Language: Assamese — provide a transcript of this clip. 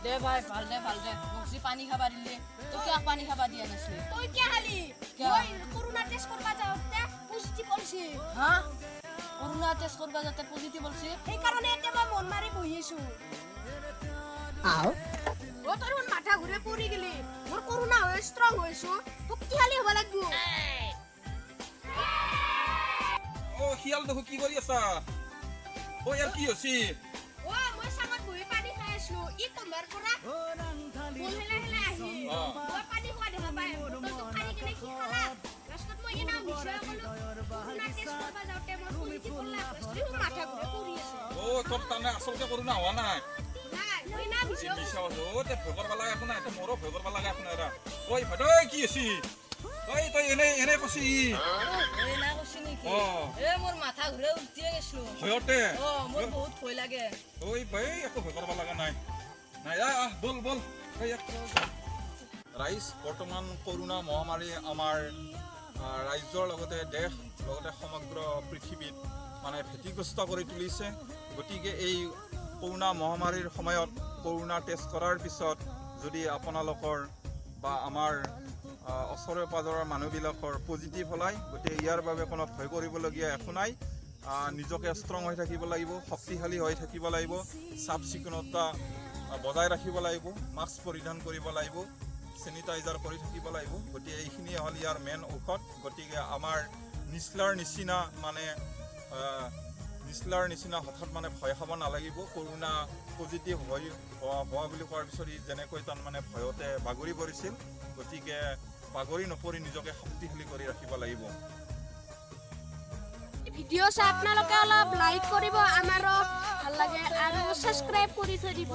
দে ভাই, ভাল দে, ভাল দে। মোক যি পানী খাবা দিলি, তই কিয় পানী খাবা দিয়া নাছিলি? তই কিয় খালি? কিয়? মই কৰোণা টেষ্ট কৰবা যাওঁতে পজিটিভ ওলছি। হা, কৰোণা টেষ্ট কৰবা যাতে পজিটিভ ওলছি? সেইকাৰণে এতিয়া মই মন মাৰি বহি আছো। অ, তই দেখোন মাথা ঘূৰে পৰি গেলি। মোৰ কৰোণা হৈ ষ্ট্ৰং হৈছো, শক্তিশালী হ'ব লাগিব। অ শিয়াল দেখো, কি কৰি আছা? অ, ইয়াৰ কি হৈছে? অ, মই চাঙত বহি পানী খাই আছো। ই কম্বাৰ পৰা বল হেলাই হেলাই আহি মই পানী খোৱা দেখা পাই বটলটো ফালি কিনে সি খালা। লাষ্টত মই এনে মিছা ক'লো, কৰোণা টেষ্ট কৰবা যাওঁতে মই পজিটিভ ওলাল। লাষ্টত মাথা ঘূৰে পৰি আছে। অ, তোৰ তাৰমানে আচলতে কৰোণা হোৱা নাই? নাই, মই এনে মিছা। মিছা কৈছো। অ, তে ভয় কৰবা লগা একো নাই। তে মোৰো ভয় কৰবা লগা একো নাই ৰা। ঐ ভাই, কি হৈছে? ঐ, তই এনে এনে কৈছি। এই নাই কৈছি নেকি? অ। এ, মোৰ মাথা ঘূৰে উঠিয়ে গৈছিলো। ভয়তে? অ, মোৰ বহুত ভয় লাগে। ঐ ভাই, একো ভয় কৰবা লগা নাই। নাই, আহ আহ, বল বল। এই ৰাইজ, বৰ্তমান কৰোণা মহামাৰী আমাৰ ৰাজ্যৰ লগতে দেশ, লগতে সমগ্ৰ পৃথিৱীত মানে ভীতিগ্ৰস্ত কৰি তুলিছে। গতিকে এই কৰোণা মহামাৰীৰ সময়ত কৰোণা টেষ্ট কৰাৰ পিছত যদি আপোনালোকৰ বা আমাৰ ওচৰে পাজৰৰ মানুহবিলাকৰ পজিটিভ ওলায়, গতিকে ইয়াৰ বাবে কোনো ভয় কৰিবলগীয়া একো নাই। নিজকে ষ্ট্ৰং হৈ থাকিব লাগিব, শক্তিশালী হৈ থাকিব লাগিব, চাফ চিকুণতা বজাই ৰাখিব লাগিব, মাস্ক পৰিধান কৰিব লাগিব, চেনিটাইজাৰ কৰি থাকিব লাগিব। গতিকে এইখিনিয়ে হ'ল ইয়াৰ মেইন ঔষধ। গতিকে আমাৰ নিচলাৰ নিচিনা মানে নিচলাৰ নিচিনা হঠাৎ মানে ভয় খাব নালাগিব। কৰোণা পজিটিভ হৈ হোৱা বুলি কোৱাৰ পিছত ই যেনেকৈ তাৰমানে ভয়তে বাগৰি পৰিছিল, গতিকে বাগৰি নপৰি নিজকে শক্তিশালী কৰি ৰাখিব লাগিব। ভিডিঅ' চাই আপোনালোকে অলপ লাইক কৰিব, আমাৰো ভাল লাগে আৰু ছাবস্ক্ৰাইব কৰি থৈ দিব।